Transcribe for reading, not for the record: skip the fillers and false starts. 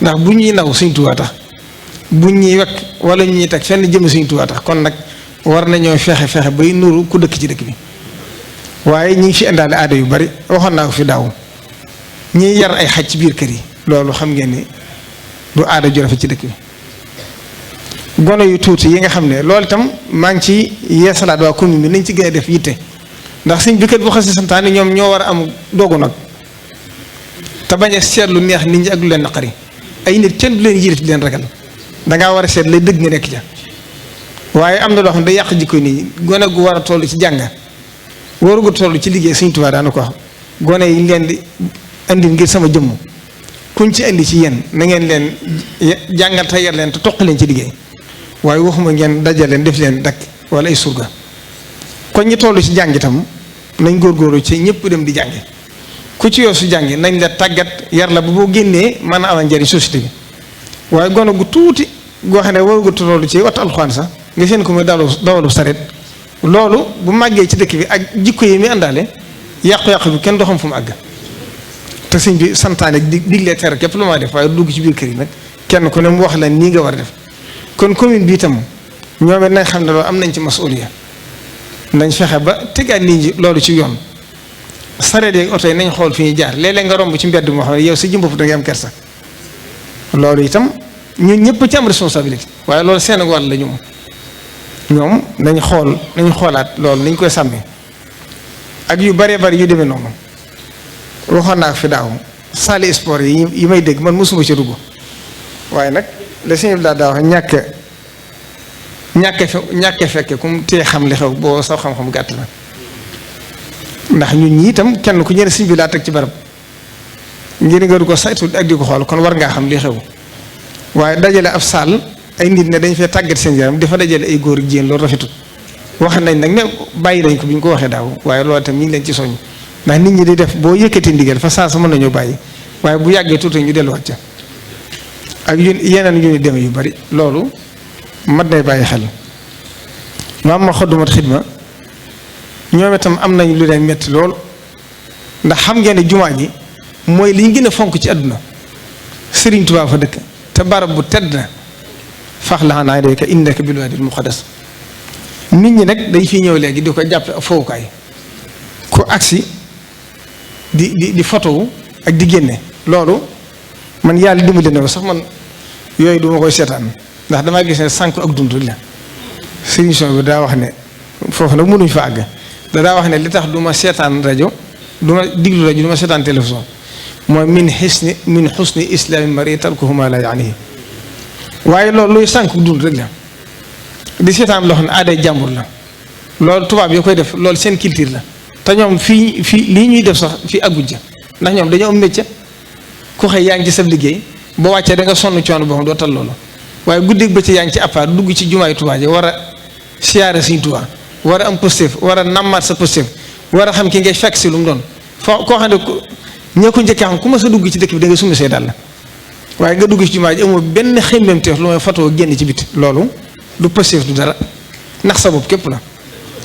ndax bu ñuy naw Sëñ Tuubaa tax bu ñuy wekk wala ñuy teg fenn jëm Sëñ Tuubaa tax kon nag war nañoo fexe bay nuru ku dëkk ci dëkk bi waaye ñi ngi fi indaale aada yu bari waxoon naa ko fi daaw ñiy yar ay xaj ci biir kër yi loolu xam ngeen ni du aada ju rafet ci dëkk bi gone yu tuuti yi nga xam ne loolu itam maa ngi ci yeesalaat waa commune bi nañ ci gën a def yitte ndax sëñ bi kat boo xasee santaane ñoom ñoo war a am doogu nag te bañ a seet lu neex nit ñi ak lu leen naqari ay nit kenn du leen yilif di leen ragal dangaa war a seet lay dëgg nga nekk ca waaye am na loo xam ne day yàq jikko nit ñi gone gu war a toll ci jàng warugu toll ci liggéey Sëñ Tuubaa daana ko wax gone yi leen di andi ngir sama jëmm kuñ ci andi ci yéen na ngeen leen jàngal te yar leen te toq leen ci liggéey waaye waxuma ngeen dajal leen def leen dakk wala ay surga kon ñi toll ci jàng itam nañ góorgóorlu ci ñëpp dem di jàngi ku ci yoo su jàngi nañ la tàggat yar la ba boo génnee mën a amal njëriñ société bi waaye gone gu tuuti goo xam ne warugu toll ci wattu alxuraan sax nga seen ko muy dawalu saret loolu bu màggee ci dëkk bi ak jikko yi mi àndaale yàqu-yàqu bi kenn doo xam fu mu àgg te sëñ bi santaane diglee tere képp lu ma def waaye dugg ci biir kër yi nag kenn ku ne mu wax la nii nga war a def kon commune bi itam ñoom it nañ xam ne loolu am nañ ci masuliya nañ fexe ba tegaat nit ñi loolu ci yoon sareet yeeg oto yi nañ xool fi ñuy jaar léeg-léeg nga romb ci mbedd moo xam ne yow sa jëm bopp da ngay am kersa loolu itam ñun ñëpp ci am responsabilité waaye loolu seen wàll la ñoom nañ xoolaat loolu nañ koy sàmmee ak yu bëree bëri yu demee noonu waxoon naa fi daaw salle sport yi may dégg man mosuma ci dugg waaye nag la sëñ bi daa wax ñàkk fekke kum tee xam li xew boo sax xam-xam gàtt la ndax ñun ñi itam kenn ku ñëne sëñ bi laa teg ci barab ngir nga du ko saytu ak di ko xool kon war ngaa xam li xew waaye dajale ab salle ay nit ne dañ fee tàggat seen yaram dafa dajale ay góor ak jigéen loolu rafetut wax nañ nag ne bàyyi nañ ko bi ñu ko waxee daaw waaye loolu itam ñu ngi leen ci soññ ndax nit ñi di def boo yëkkati ndigal fa saa sa mën nañoo bàyyi waaye bu yàggee tuuti ñu delluwaat ca ak yeneen yu ñu demee yu bari loolu mat nay bàyyi xel maam ma xoddumat xidma ñoom itam am nañ lu leen metti lool ndax xam ngeen ne jumaa ji mooy li ñu gën a fonk ci àdduna Sëriñ Tuubaa fa dëkk te barab bu tedd na fax la naa dayka innaka bil waadil muqaddas nit ñi nag dañ fiy ñëw léegi di ko jàppe ak fowukaay ku agsi di photo ak di génne loolu man yàlla dimbali na ko sax man yooyu duma koy seetaan ndax damaa gis ne sànq ak dund la solution bi daa wax ne foofu nag mënuñ fa àgg daa wax ne li tax du ma seetaan rajo du ma diglu rajo du ma seetaan télévision mooy min xusni islaami mari tarkuhu ma la yaanihi waaye loolu luy sànq dund rek la di seetaan loo xam ne aaday jàmbur la loolu tubaab yi koy def loolu seen culture la te ñoom fii lii ñuy def sax fii àgguñ ca ndax ñoom dañoo am métier ku xëy yaa ngi ci sa liggéey boo wàccee da nga sonn coono boo xam doo tal loolu waaye guddeeg bëccëg yaa ngi ci appart dugg ci jumaay Tuubaa ji war a siyaare Sëñ Tuubaa war a am positif war a nammaat sa positif war a xam ki ngay fekk si lu mu doon foo koo xam ne ñoo ko njëkkee xam ku ma sa dugg ci dëkk bi da nga summi say dàll waaye nga dugg ci jumaa ji amoo benn xemmem teef lu may fatoo génn ci biti loolu du positif du dara ndax sa bopp képp la